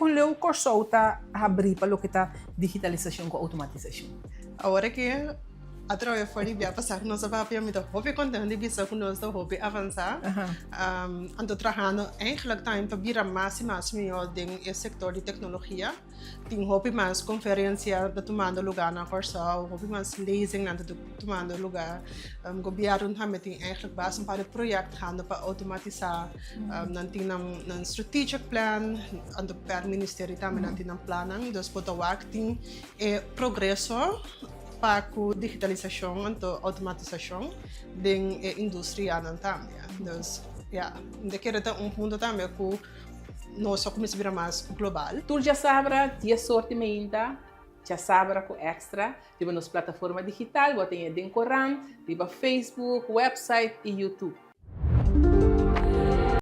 Kon leu Kòrsou ta habrí pa loke ta digitalisashon ku outomatisashon? Awor aki atrobe for di bia pasá ku nos a papia mi ta hopi kontentu di bisa ku nos ta hopi avansá. Anto trahando eigenlijk tambe pa bira mas i mas mihó den e sektor di teknologia. Tin hopi mas konferensia ta tumando lugá na Kòrsou, hopi mas lezingnan ta tumando lugá. Gobièrnu tambe tin eigenlijk basta un par di proyèkt gaande pa outomatisá. Nan tin nan strategic plan, anto per ministerio tambe nan tin nan plannan. Dus bo ta wak tin e progreso pa ku digitalisashon anto outomatisashon den e industrianan tambe. Dus ya, mi ta kere ta un punto tambe ku nos a kuminsá bira mas global. Tur djasabra dies or di meinta, Djasabra ku Extra, riba nos plataforma digital, bo ta haña den korant, riba Facebook, website i YouTube.